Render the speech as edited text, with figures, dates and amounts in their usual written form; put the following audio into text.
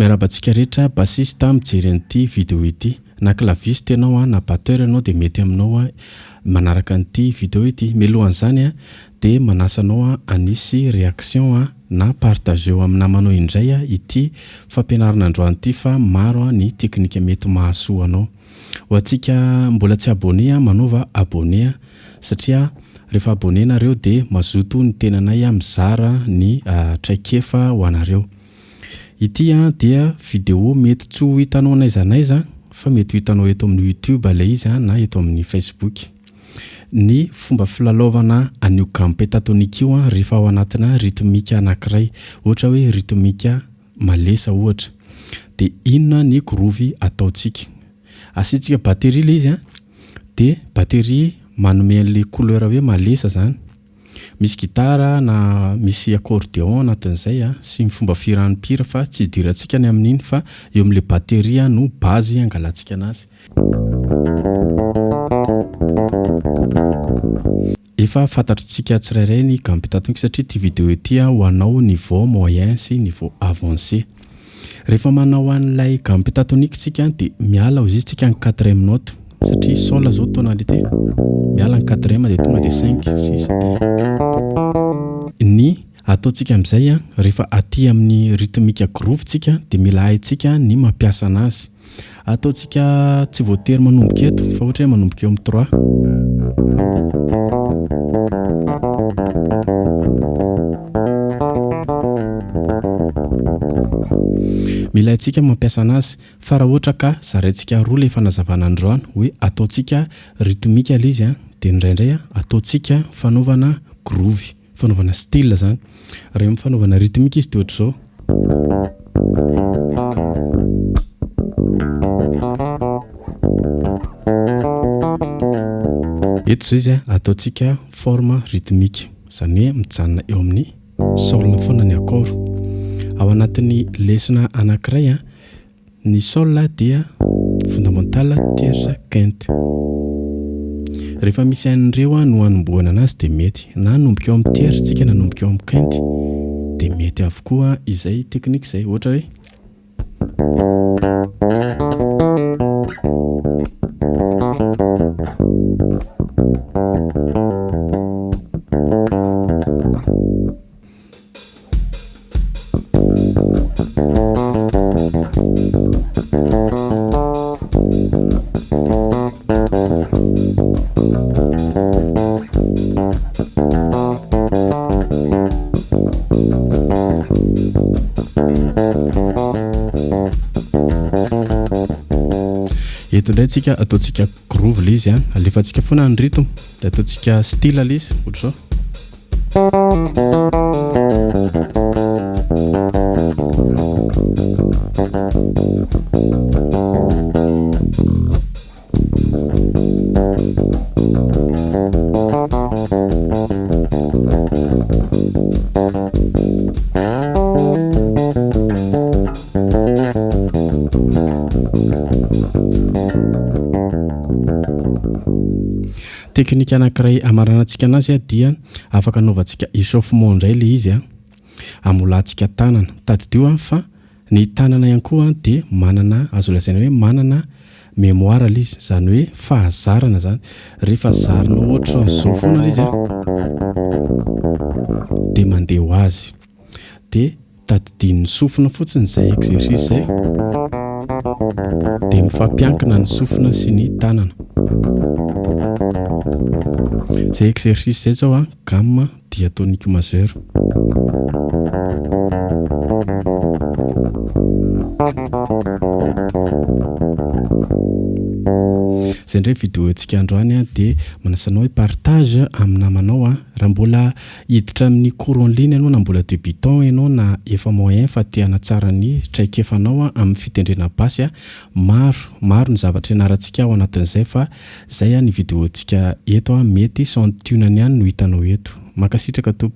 Miarahaba antsika rehetra bassiste mijery an'ity video ity. Na claviste ianao na batteur ianao dia mety aminao manaraka an'ity video ity. Mialohan'izany dia manasa anao hanisy réaction na partageo amin'ny namanao indray ity fampianarana androany ity fa maro ny teknika mety mahasoa anao. Ho antsika mbola tsy abonné manaova abonné satria rehefa abonné nareo dia mazoto ny tenanay mizara ny traikefa ho anareo. Ity dia video mety tsy ho hitanao n'aiza n'aiza fa mety ho hitanao eto amin'ny youtube ilay izy na eto amin'ny facebook. Ny fomba filalaovana an'io gamme pentatonique io rehefa ao anatina rythmique anankiray, ohatra hoe rythmique malesa ohatra, dia inona ny groove ataontsika? Asiantsika batterie ilay izy dia batterie manome an'ilay couleur hoe malesa izany. Misy gitara na misy accordéon anatin'izay sy ny fomba fihiran'ny mpihira fa tsy idirantsika ny amin'iny fa eo amin'ilay batterie no base angalantsika anazy. Efa fantatritsika tsirairay ny gamme pentatonique satria ity vidéo ity ho anao niveau moyen sy niveau avancé. Rehefa manao an'ilay gamme pentatonique tsika dia miala ozy izy tsika ny quatrième note satria sol zao tonalité, miala ny quatrième dia tonga dia cinq, six, un. Ny ataontsika amin'izay rehefa aty amin'ny rythmique groove tsika dia mila haintsika ny mampiasa anazy. Ataontsika tsy voatery manomboka eto fa ohatra hoe manomboka eo amin'ny trois. Mila haintsika mampiasa anazy fa raha ohatra ka zaraintsika roa ilay fanazavana androany hoe ataontsika rythmique ilay izy dia indraindray ataontsika fanaovana groove. Fanaovana style zany. Raha eo amin'ny fanaovana rythmique izy dia ohatr'izao. Eto izao izy ataontsika forme rythmique, izany hoe mijanona eo amin'ny sol foana ny accord. Ao anatin'ny lesona anankiray Ny sol dia fondamental tierce quinte. Rehefa misy an'ireo no hanombohana anazy dia mety. Na hanomboka eo amin'ny tierce tsika na hanomboka eo amin'ny quinte dia mety avokoa izay technique izay. Ohatra hoe. Eto indray tsika ataontsika groove le izy a, alefantsika foana ny rythme de ataontsika style le izy ohatr'izao. Teknika anankiray hamaranantsika anazy dia afaka anaovantsika échauffement indray ilay izy hamolantsika tanana. Tadidio fa ny tanana ihany koa dia manana, azo lazaina hoe manana mémoire ilay izy, izany hoe fahazarana izany. Rehefa zarinao ohatran'izao foana ilay izy dia mandeha ho azy. Dia tadidian'ny sofina fotsiny izay exercice izay dia mifampiankina ny sofina sy ny tanana. Izay exercice izay zao a, gamme diatonique majeure. Izay indray vidéo antsika androany a, dia manasa anao hi-partage amin'ny namanao a, raha mbola Hiditra amin'ny cours en ligne ianao na mbola débutant ianao na efa moyen fa te hanatsara ny traikefanao amin'ny fitendrena basy maro maro ny zavatra ianarantsika ao anatin'izay fa zay ny video ntsika eto mety santionany ihany no hitanao eto. Mankasitraka tompoko.